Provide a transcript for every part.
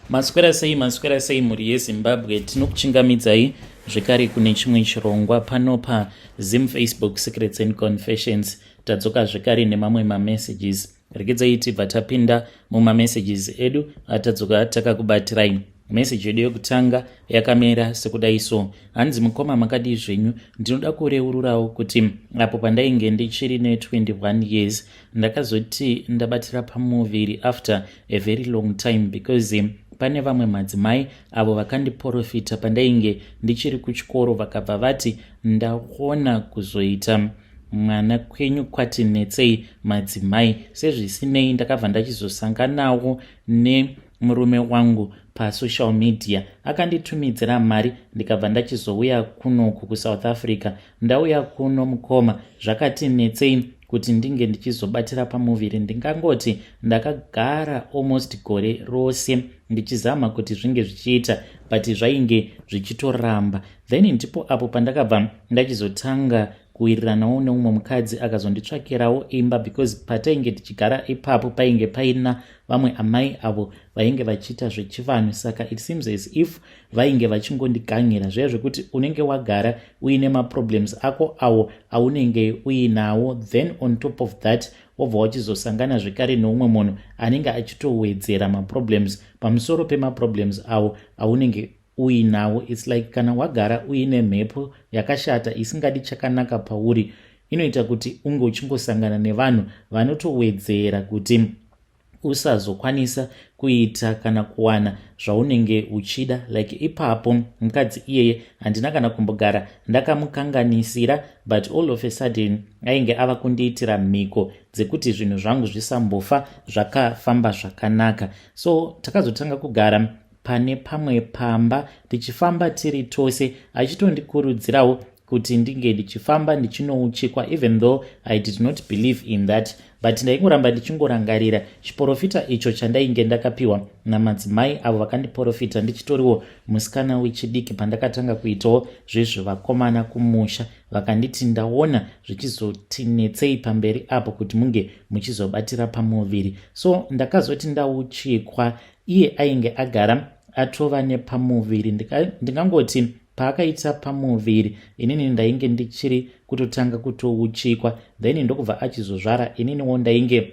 Maswera sei, maswera sei mhuri yeZimbabwe. Tinokuchingamidzai zvekare kune chimwe chirongwa pano paZim Facebook Secrets and Confessions. Tadzoka zvekare nemamwe mamessages. Regedzai tibva tapinda mumamessages edu atadzoka takakubatirai. Meseji yedu yekutanga yakamira sekudai so. Hanzi, mukoma, makadii zvenyu? Ndinoda kureururawo kuti apo pandainge ndichiri ne21 years, ndakazoti ndabatira pamuviri after a very long time, because pane vamwe madzimai avo vakandiprofita pandainge ndichiri kuchikoro. Vakabva vati, "Ndaona kuzoita mwana kwenyu kwati netsei madzimai." Sezvisinei, ndakabva ndachizosanganawo nemurume wangu pasocial media. Akanditumidzira mari, ndikabva ndachizouya kunoku kuSouth Africa. Ndauya kuno, mukoma, zvakati netsei kuti ndinge ndichizobatira pamuviri. Ndingangoti ndakagara almost gore rose ndichizama kuti zvinge zvichiita, but zvainge zvichitoramba. Then ndipo apo pandakabva ndachizotanga kuwiriranawo neumwe mukadzi, akazonditsvakirawo imba, because patainge tichigara ipapo painge paina vamwe amai avo vainge vachiita zvechivanhu. Saka it seems as if vainge vachingondigangira zviya zvekuti unenge wagara uine maproblems ako awo aunenge uinawo, then on top of that wobva wachizosangana zvekare neumwe munhu anenge achitowedzera maproblems pamusoro pemaproblems awo aunenge uinawo. It's like kana wagara uine mhepo yakashata isingadi chakanaka pauri, inoita kuti unge uchingosangana nevanhu vanotowedzera kuti usazokwanisa kuita kana kuwana zvaunenge uchida. Like ipapo mukadzi iyeye handina kana kumbogara ndakamukanganisira, but all of a sudden ainge ava kundiitira mhiko dzekuti zvinhu zvangu zvisambofa zvakafamba zvakanaka. So takazotanga kugara pane pamwe pamba, tichifamba tiri tose, achitondikurudzirawo kuti ndinge ndichifamba ndichinouchikwa, even though I did not believe in that, but ndaingoramba ndichingorangarira chiprofita icho chandainge ndakapiwa namadzimai avo vakandiprofita ndichitoriwo musikana wechidiki, pandakatanga kuitawo zvezvevakomana kumusha. Vakanditi, "Ndaona zvichizotinetsei pamberi apo kuti munge muchizobatira pamuviri." So ndakazoti ndauchikwa, iye ainge agara atova nepamuviri. Ndingangoti paakaita pamuviri, inini ndainge ndichiri kutotanga kutouchikwa. Then ndokubva achizozvara, ininiwo ndainge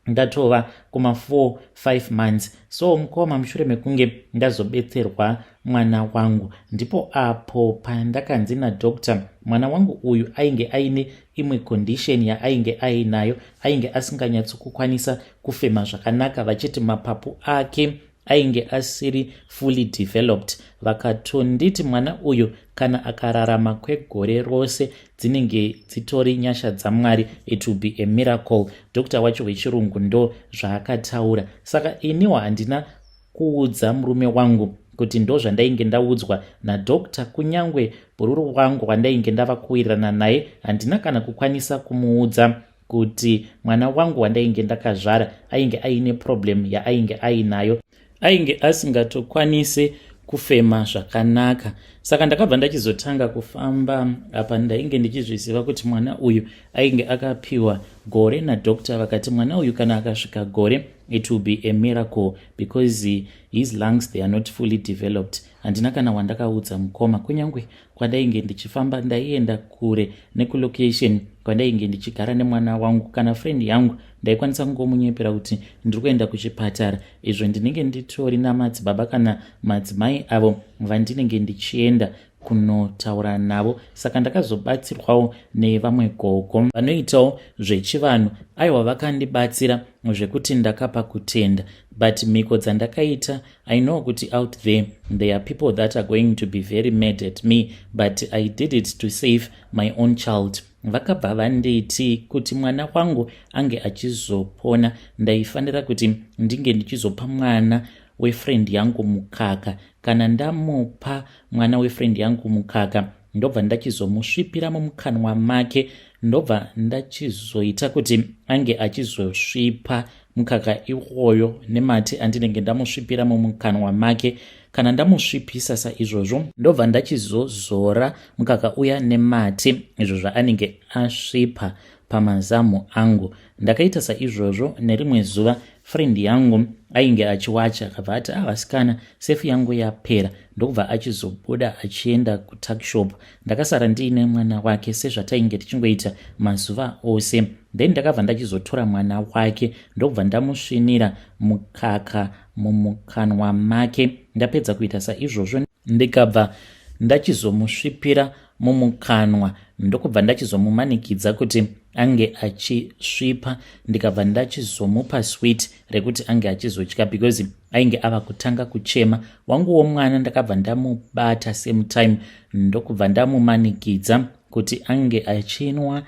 ndatova kuma4 5 months. So mukoma, mushure mekunge ndazobetserwa mwana wangu, ndipo apo pandakanzi nadoctor mwana wangu uyu ainge aine imwe condition yaainge ainayo, ainge asinganyatsokukwanisa kufema zvakanaka. Vachiti mapapu ake ainge asiri fully developed. Vakatonditi mwana uyu kana akararama kwegore rose, dzinenge dzitori nyasha dzaMwari, it will be a miracle. Doctor wacho wechirungu ndo zvaakataura. Saka iniwo handina kuudza murume wangu kuti ndo zvandainge ndaudzwa nadoctor. Kunyange bhururu wangu wandainge ndava kuwirirana naye, handina kana kukwanisa kumuudza kuti mwana wangu wandainge ndakazvara ainge aine problem yaainge ainayo, ainge asingatokwanisi kufema zvakanaka. Saka ndakabva ndachizotanga kufamba. Apa ndainge ndichizviziva kuti mwana uyu ainge akapiwa gore nadoctor. Vakati mwana uyu kana akasvika gore, it will be a miracle, because his lungs, they are not fully developed. Handina kana wandakaudza, mukoma. Kunyange kwandainge ndichifamba, ndaienda kure nekulocation kwandainge ndichigara nemwana wangu. Kana friend yangu ndaikwanisa kungomunyepera kuti ndiri kuenda kuchipatara, izvo ndinenge nditori namadzibaba kana madzimai avo vandinenge ndichienda kunotaura navo. Saka ndakazobatsirwawo nevamwe gogo vanoitawo zvechivanhu. Aiwa, vakandibatsira zvekuti ndakapa kutenda. But mhiko dzandakaita, I know kuti out there, there are people that are going to be very mad at me, but I did it to save my own child. Vakabva vanditi kuti mwana wangu ange achizopona, ndaifanira kuti ndinge ndichizopa mwana wefriend yangu mukaka. Kana ndamupa mwana wefriend yangu mukaka, ndobva ndachizomusvipira mumukanwa make, ndobva ndachizoita kuti ange achizosvipa mukaka iwoyo nemate andinenge ndamusvipira mumukanwa make. Kana ndamusvipisa saizvozvo, ndobva ndachizozora mukaka uya nemate izvo zvaanenge asvipa pamazamu angu. Ndakaita saizvozvo. Nerimwe zuva, Friend yangu ainge achiwacha, akabva ati, "Ah, vasikana, sefu yangu yapera," ndokubva achizobuda achienda kutuckshop. Ndakasara ndiine mwana wake sezvatainge tichingoita mazuva ose. Then ndakabva ndachizotora mwana wake, ndokubva ndamusvinira mukaka mumukanwa make. Ndapedza kuita saizvozvo, ndikabva ndachizomusvipira mumukanwa, ndokubva ndachizomumanikidza kuti ange achisvipa. Ndikabva ndachizomupa sweet rekuti ange achizotya because ainge ava kutanga kuchema. Wanguwo mwana ndakabva ndamubata same time, ndokubva ndamumanikidza kuti ange achinwa.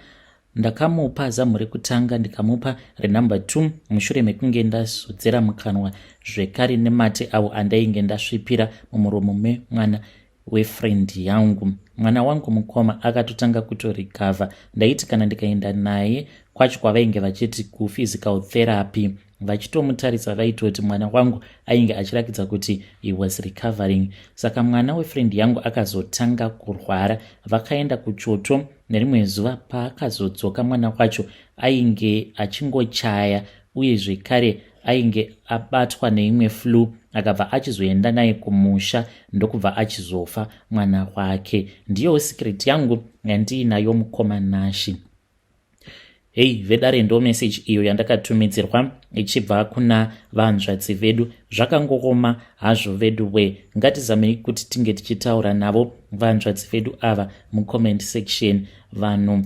Ndakamupa zamu rekutanga, ndikamupa renumber 2 mushure mekunge ndazodzera mukanwa zvekare nemate avo andainge ndasvipira mumuromo memwana wefriend yangu. Mwana wangu, mukoma, akatotanga kutorecover. Ndaiti kana ndikaenda naye kwacho kwavainge vachiti kuphysical therapy, vachitomutarisa vaitoti mwana wangu ainge achirakidza kuti he was recovering. Saka mwana wefriend yangu akazotanga kurwara, vakaenda kuchoto. Nerimwe zuva paakazodzoka, mwana wacho ainge achingochaya uye zvekare ainge abatwa neimwe flu. Akabva achizoenda naye kumusha, ndokubva achizofa mwana wake. Ndiyo secret yangu yandiinayo, mukoma Nashi. Hei vedare, ndo message iyo yandakatumidzirwa ichibva kuna vanzvadzi vedu. Zvakangooma hazvo vedu we. Ngatizamei kuti tinge tichitaura navo vanzvadzi vedu ava mucomment section. Vanhu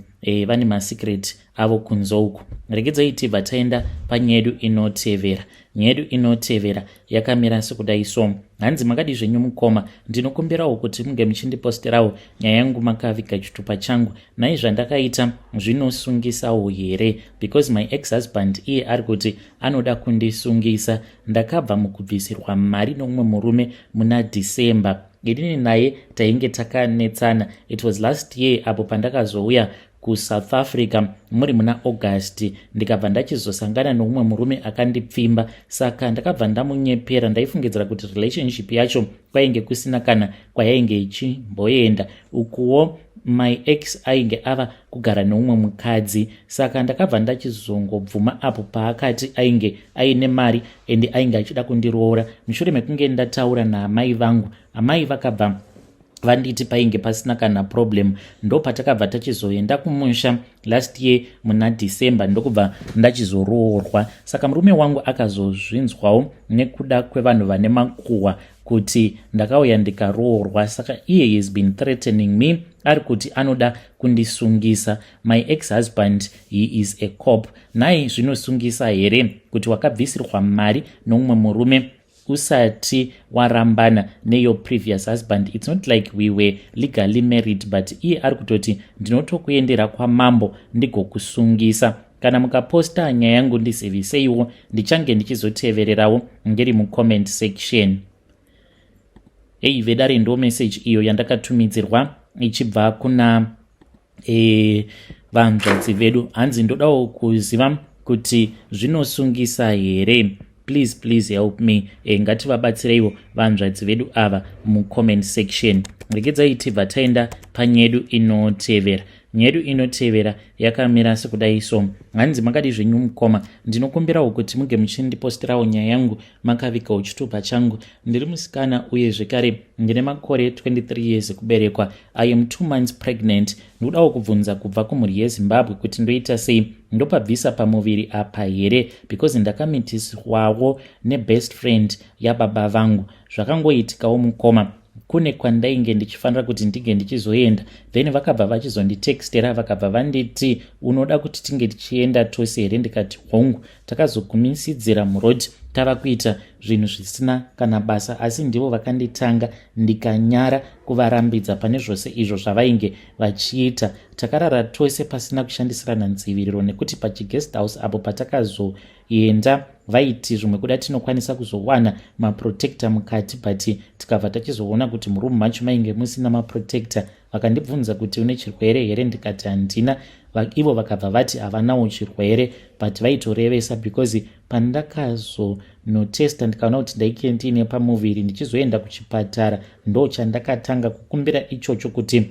vane masecret avo kunze uku. Regedzai tibva taenda panyaya yedu inotevera. Nyaya yedu inotevera yakamira sekudai so. Hanzi, "Makadi zvenyu mukoma? Ndinokumbirawo kuti munge muchindiposterawo nyaya yangu makaviga chitupa changu. Nai, zvandakaita zvinosungisawo here? Because my ex husband iye ari kuti anoda kundisungisa. Ndakabva mukubvisirwa mari nomumwe murume muna December. Inini naye tainge takanetsana. It was last year apo pandakazouya kuSouth Africa muri muna August, ndikabva ndachizosangana noumwe murume akandipfimba. Saka ndakabva ndamunyepera. Ndaifungidzira kuti relationship yacho kwainge kusina kana kwayainge ichimboenda. Ukuwo my ex ainge ava kugara neumwe mukadzi. Saka ndakabva ndachizongobvuma apo paakati ainge aine mari ende ainge achida kundiroora. Mushure mekunge ndataura naamai vangu, amai vakabva vanditi painge pasina kana problem. Ndo patakabva tachizoenda kumusha last year muna December, ndokubva ndachizoroorwa. Saka murume wangu akazozvinzwawo nekuda kwevanhu vane makuhwa kuti ndakauya ndikaroorwa. Saka iye has been threatening me, ari kuti anoda kundisungisa. My ex husband, he is a cop. Nai, zvinosungisa here kuti wakabvisirwa mari nomumwe murume usati warambana neyour previous husband? It's not like we were legally married, but iye ari kutoti ndinotokuendera kwamambo ndigokusungisa. Kana mukaposta nyaya yangu, ndiziviseiwo, ndichange ndichizotevererawo ngeri mucomment section." Ei vedare, ndo message iyo yandakatumidzirwa ichibva kuna vanzvadzi vedu. Hanzi, "Ndodawo kuziva kuti zvinosungisa here. Please, please help me." Ngativabatsireiwo vanzvadzi vedu ava mucomment section. Regedzai tibva taenda panyaya yedu inotevera. Nyaya yedu inotevera yakamira sekudai so. Hanzi, "Makadi zvenyu mukoma? Ndinokumbirawo kuti muge muchindiposterawo nyaya yangu makavigawo chitupa changu. Ndiri musikana uye zvekare ndine makore 23 years ekuberekwa. I am 2 months pregnant. Ndikudawo kubvunza kubva kumhuri yeZimbabwe kuti ndoita sei. Ndopabvisa pamuviri apa here? Because ndakamitiswawo nebest friend yababa vangu. Zvakangoitikawo mukoma, kune kwandainge ndichifanira kuti ndinge ndichizoenda, then vakabva vachizonditextera, vakabva vanditi, 'Unoda kuti tinge tichienda tose here?' Ndikati hongu. Takazogumisidzira muroad tava kuita zvinhu zvisina kana basa, asi ndivo vakanditanga, ndikanyara kuvarambidza pane zvose izvo zvavainge vachiita. Takarara tose pasina kushandisirana ndziviriro, nekuti pachiguest house apo patakazoenda vaiti zvimwe kuda tinokwanisa kuzowana maprotector mukati, but tikabva tachizoona kuti murumu macho mainge musina maprotector. Vakandibvunza kuti une chirwere here, ndikati handina. Ivo vakabva vati havanawo chirwere, but vaitorevesa, because pandakazonotesta ndikaona kuti ndaike ndiine pamuviri, ndichizoenda kuchipatara, ndo chandakatanga kukumbira ichocho kuti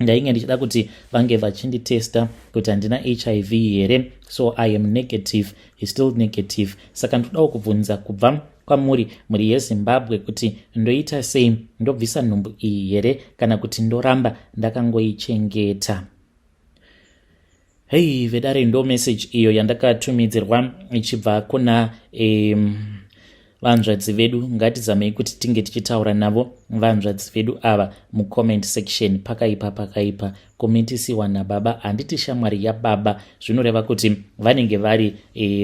Ndainge ndichida kuti vange vachinditesta kuti handina HIV here, so I am negative, is still negative. Saka ndodawo kubvunza kubva kwamuri, mhuri yeZimbabwe, kuti ndoita sei? Ndobvisa nhumbu iyi here kana kuti ndoramba ndakangoichengeta? Hei vedare, ndo message iyo yandakatumidzirwa ichibva kuna vanzvadzi vedu. Ngatizamei kuti tinge tichitaura navo vanzvadzi vedu ava mucomment section. Pakaipa, pakaipa. Kumitisiwa nababa, handiti shamwari yababa zvinoreva kuti vanenge vari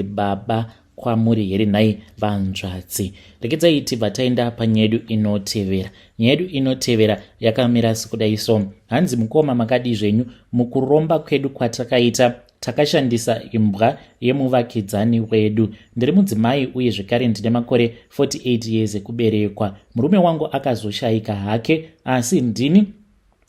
baba kwamuri here nhai vanzvadzi? Regedzai tibva taenda panyaya yedu inotevera. Nyaya yedu inotevera yakamira sekudai so. Hanzi, "Mukoma, makadii zvenyu? Mukuromba kwedu kwatakaita takashandisa imbwa yemuvakidzani wedu. Ndiri mudzimai uye zvekare ndine makore 48 years ekuberekwa. Murume wangu akazoshayika hake, asi ndini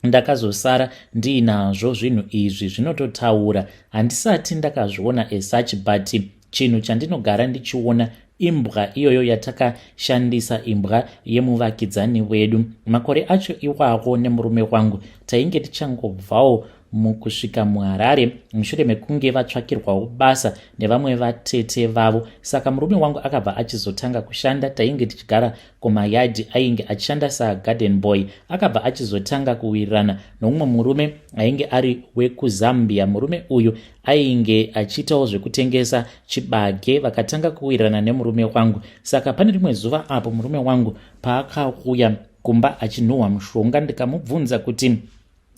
ndakazosara ndiinazvo zvinhu izvi zvinototaura. Handisati ndakazviona as such, but chinhu chandinogara ndichiona imbwa iyoyo yatakashandisa, imbwa yemuvakidzani wedu. Makore acho iwawo nemurume wangu tainge tichangobvawo mukusvika muHarare mushure mekunge vatsvakirwawo basa nevamwe vatete vavo. Saka murume wangu akabva achizotanga kushanda. Tainge tichigara kumayadhi, ainge achishanda sagarden boy. Akabva achizotanga kuwirirana nomumwe murume ainge ari wekuZambia. Murume uyu ainge achiitawo zvekutengesa chibage. Vakatanga kuwirirana nemurume wangu. Saka pane rimwe zuva apo murume wangu paakauya kumba achinhuhwa mushonga, ndikamubvunza kuti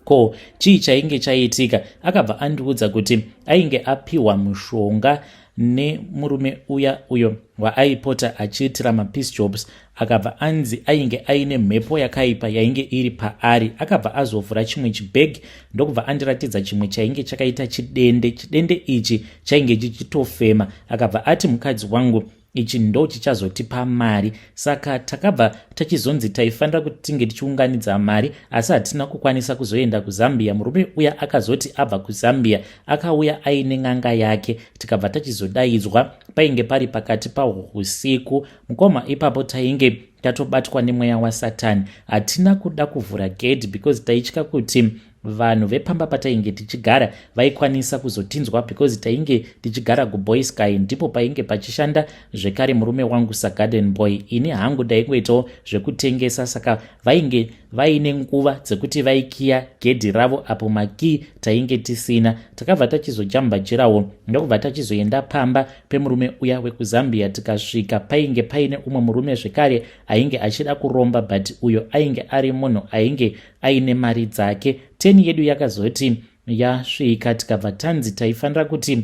ko chii chainge chaitika, akabva andiudza kuti ainge apiwa mushonga nemurume uya uyo waaipota achiitira mapiece jobs. Akabva anzi ainge aine mhepo yakaipa yainge iri paari. Akabva azovhura chimwe chibhegi ndokubva andiratidza chimwe chainge chakaita chidende. Chidende ichi chainge chichitofema. Akabva ati, 'Mukadzi wangu, ichi ndo chichazotipa mari.' Saka takabva tachizonzi taifanira kuti tinge tichiunganidza mari, asi hatina kukwanisa kuzoenda kuZambia. Murume uya akazoti abva kuZambia akauya aine n'anga yake, tikabva tachizodaidzwa. Painge pari pakati pahwo usiku, mukoma. Ipapo tainge tatobatwa nemweya waSatani. Hatina kuda kuvhura gate because taitya kuti vanhu vepamba patainge tichigara vaikwanisa kuzotinzwa, because tainge tichigara kuBoysky, ndipo painge pachishanda zvekare murume wangu sagarden boy. Ini hangu ndaingoitawo zvekutengesa, saka vainge vaine nguva dzekuti vaikiya gedhi ravo apo makii tainge tisina. Takabva tachizojamba jirawo ndokubva tachizoenda pamba pemurume uya wekuZambia. Tikasvika, painge paine umwe murume zvekare ainge achida kuromba, but uyo ainge ari munhu ainge aine mari dzake. Turn yedu yakazoti yasvika, tikabva tanzi taifanira kuti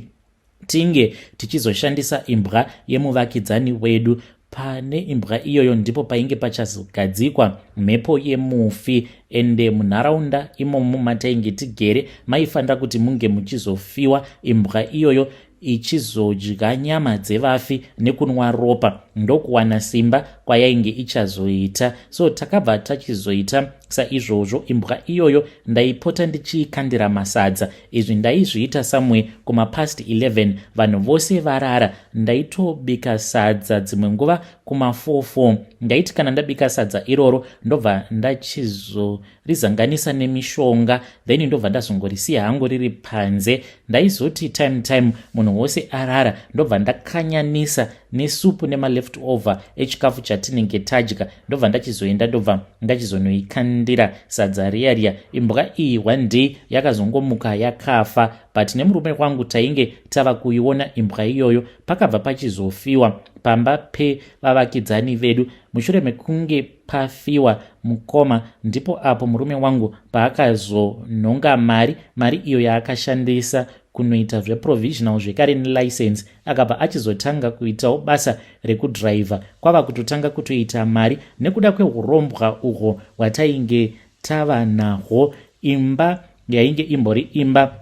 tinge tichizoshandisa imbwa yemuvakidzani wedu. Pane imbwa iyoyo ndipo painge pachazogadzikwa mhepo yemufi, ende munharaunda imomo matainge tigere maifanira kuti munge muchizofiwa, imbwa iyoyo ichizodya nyama dzevafi nekunwa ropa, ndokuwana simba kwayainge ichazoita. So takabva tachizoita saizvozvo. Imbwa iyoyo ndaipota ndichiikandira masadza. Izvi ndaizviita somewhere kumapast 11, vanhu vose varara. Ndaitobika sadza dzimwe nguva kuma44. Ndaiti kana ndabika sadza iroro, ndobva ndachizorizanganisa nemishonga, then ndobva ndazongorisiya hangu riri panze. Ndaizoti time time munhu wose arara, ndobva ndakanyanisa nesupu nemaleft over echikafu chatinenge tadya, ndobva ndachizoenda, ndobva ndachizonoikandira sadza riya riya. Imbwa iyi one day yakazongomuka yakafa, but nemurume wangu tainge tava kuiona imbwa iyoyo. Pakabva pachizofiwa pamba pevavakidzani vedu. Mushure mekunge pafiwa, mukoma, ndipo apo murume wangu paakazonhonga mari, mari iyo yaakashandisa kunoita zveprovisional zvekare nelicense. Akabva achizotanga kuitawo basa rekudhiraivha, kwava kutotanga kutoita mari nekuda kweurombwa uhwo hwatainge tava nahwo. Imba yainge imbori imba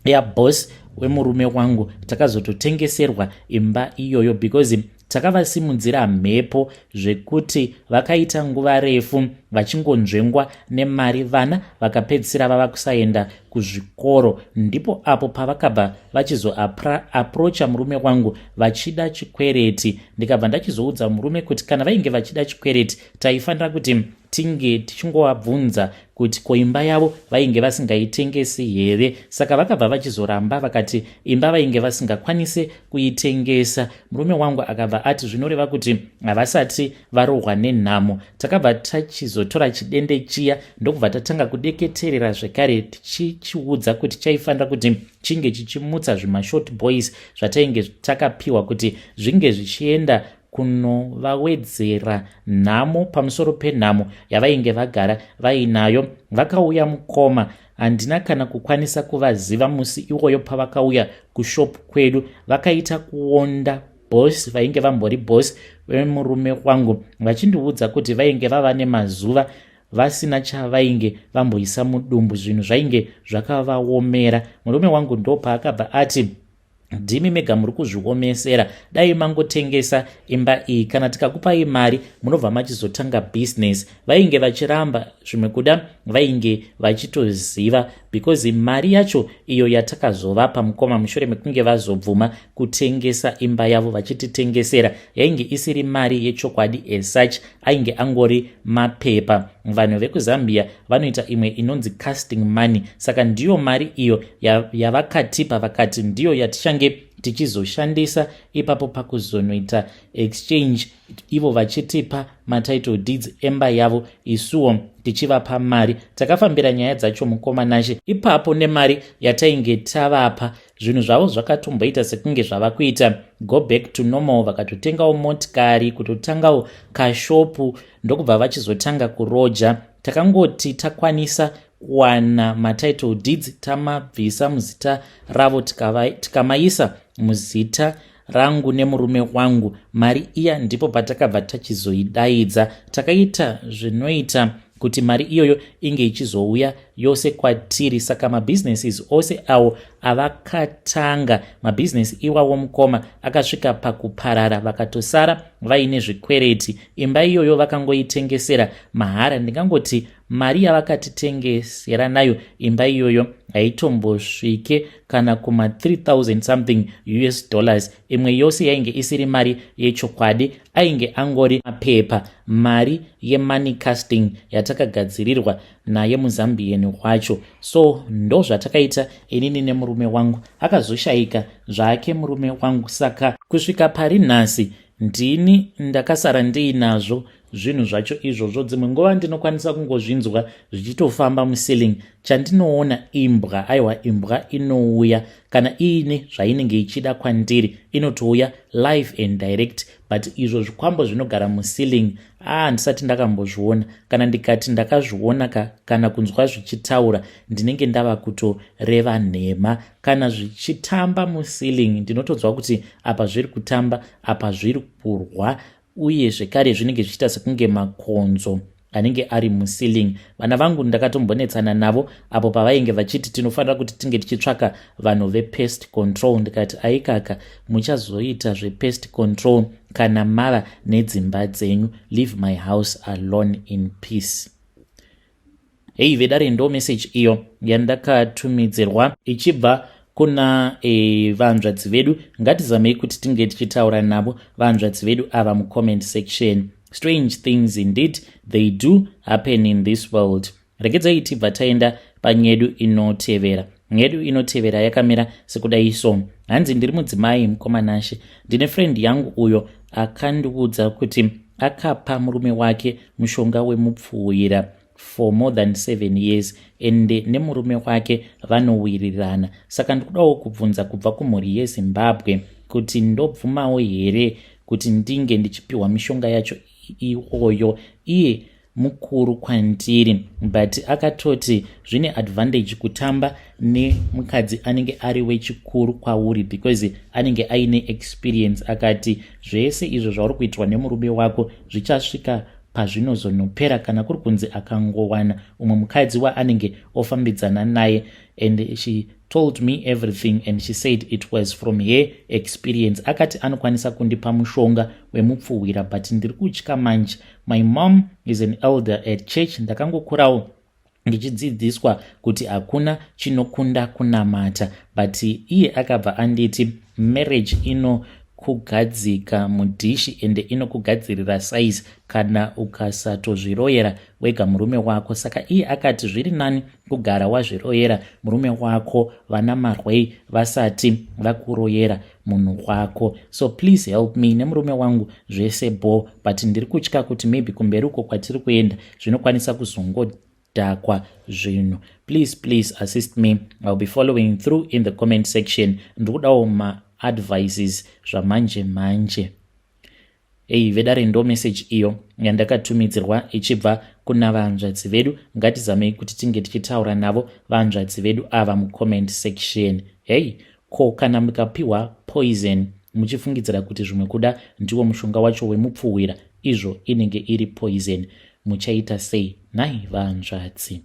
yaboss wemurume wangu, takazototengeserwa imba iyoyo because takavasimudzira mhepo zvekuti vakaita nguva refu. Vachingonzvengwa nemari, vana vakapedzisira vava kusaenda kuzvikoro. Ndipo apo pavakabva vachizoapproacha murume wangu vachida chikwereti. Ndikabva ndachizoudza murume kuti kana vainge vachida chikwereti, taifanira kuti tinge tichingovabvunza kuti ko imba yavo vainge vasingaitengesi here. Saka vakabva vachizoramba, vakati imba vainge vasingakwanise kuitengesa. Murume wangu akabva ati zvinoreva kuti havasati varohwa nenhamo. Takabva tachizotora chidende chiya, ndokubva tatanga kudeketerera zvekare, tichichiudza kuti chaifanira kuti chinge chichimutsa zvimashort boys zvatainge takapiwa kuti zvinge zvichienda kunovawedzera nhamo pamusoro penhamo yavainge vagara vainayo. Vakauya mukoma, handina kana kukwanisa kuvaziva musi iwoyo. Pavakauya kushop kwedu, vakaita kuonda boss vainge vambori boss vemurume wangu, vachindiudza kuti vainge vava nemazuva vasina chavainge vamboisa mudumbu, zvinhu zvainge zvakavaomera. Murume wangu ndopaakabva ati, "Ndimi mega muri kuzviomesera, dai mangotengesa imba iyi. Kana tikakupai mari, munobva machizotanga bhizinesi." Vainge vachiramba, zvimwe kuda vainge vachitoziva, because mari yacho iyo yatakazovapa mukoma mushure mekunge vazobvuma kutengesa imba yavo vachititengesera, yainge isiri mari yechokwadi as such, ainge angori mapepa. Vanhu vekuZambia vanoita imwe inonzi casting money, saka ndiyo mari iyo yavakatipa, vakati ndiyo yatichange tichizoshandisa ipapo pakuzonoita exchange, ivo vachitipa matitle deeds emba yavo, isuwo tichivapa mari. Takafambira nyaya dzacho mukoma Nashe ipapo. Nemari yatainge tavapa, zvinhu zvavo zvakatomboita sekunge zvava kuita go back to normal. Vakatotengawo motikari, kutotangawo kashopu, ndokubva vachizotanga kuroja. Takangoti takwanisa kuwana matitle deeds, tamabvisa muzita ravo, tikamaisa muzita rangu nemurume wangu, mari iya ndipo patakabva tachizoidaidza. Takaita zvinoita kuti mari iyoyo inge ichizouya yose kwatiri. Saka mabusinesses ose awo avakatanga, mabhizinesi iwawo mukoma, akasvika pakuparara, vakatosara vaine zvikwereti. Imba iyoyo vakangoitengesera mahara. Ndingangoti mari yavakatitengesera nayo imba iyoyo haitombosvike kana kuma 3000 something US dollars. Imwe yose yainge isiri mari yechokwadi, ainge angori mapepa, mari yemoney casting yatakagadzirirwa naye muZambian wacho. So ndo zvatakaita inini nemurume wangu. Akazoshayika zvake murume wangu, saka kusvika pari nhasi ndini ndakasara ndiinazvo zvinhu zvacho izvozvo. Dzimwe nguva ndinokwanisa kungozvinzwa zvichitofamba muceiling. Chandinoona imbwa. Aiwa, imbwa inouya kana iine zvainenge ichida kwandiri, inotouya live and direct. But izvo zvikwambo zvinogara muceiling, a, handisati ndakambozviona. Kana ndikati ndakazviona kana kunzwa zvichitaura, ndinenge ndava kutoreva nhema. Kana zvichitamba muceiling, ndinotonzwa kuti apa zviri kutamba, apa zviri kurwa, uye zvekare zvinenge zvichiita sekunge makonzo anenge ari muceiling. Vana vangu ndakatombonetsana navo apo pavainge vachiti tinofanira kuti tinge tichitsvaka vanhu vepest control. Ndikati, "Aikaka, muchazoita zvepest control kana mava nedzimba dzenyu. Leave my house alone in peace." Hei vedare, ndo message iyo yandakatumidzirwa ichibva kuna vanzvadzi vedu. Ngatizamei kuti tinge tichitaura navo vanzvadzi vedu ava mucomment section. Strange things indeed, they do happen in this world. Regedzai tibva taenda panyedu inotevera. Nyedu inotevera yakamira sekudai so. Hanzi, "Ndiri mudzimai mukoma Nashe. Ndine friend yangu uyo akandiudza kuti akapa murume wake mushonga wemupfuwira for more than 7 years, ende nemurume wake vanowirirana. Saka ndikudawo kubvunza kubva kumhuri yeZimbabwe kuti ndobvumawo here kuti ndinge ndichipiwa mishonga yacho iwoyo? Iye mukuru kwandiri, but akatoti zvine advantage kutamba nemukadzi anenge ari wechikuru kwauri because anenge aine experience. Akati zvese izvo zvauri kuitwa nemurume wako zvichasvika pazvinozonopera kana kuri kunzi akangowana umwe mukadzi waanenge ofambidzana naye." And she told me everything and she said it was from her experience. Akati anokwanisa kundipa mushonga wemupfuhwira, but ndiri kutya manje. My mom is an elder at church. Ndakangokurawo ndichidzidziswa kuti hakuna chinokunda kunamata, but iye akabva anditi marriage inokugadzika mudhishi ende inokugadzirira size kana ukasatozviroyera wega murume wako. Saka iye akati zviri nani kugara wazviroyera murume wako vana marwei vasati vakuroyera munhu wako. So please help me. Nemurume wangu zvese bo, but ndiri kutya kuti maybe kumberi uko kwatiri kuenda zvinokwanisa kuzongodhakwa zvinhu. Please, please assist me. I'll be following through in the comment section. Ndiri kudawo maadvices zvamanje manje. Ei vedare, ndo message iyo yandakatumidzirwa ichibva kuna vanzvadzi vedu. Ngatizamei kuti tinge tichitaura navo vanzvadzi vedu ava mucomment section. Hei, ko kana mukapiwa poison muchifungidzira kuti zvimwe kuda ndiwo mushonga wacho wemupfuhwira, izvo inenge iri poison, muchaita sei nhai vanzvadzi?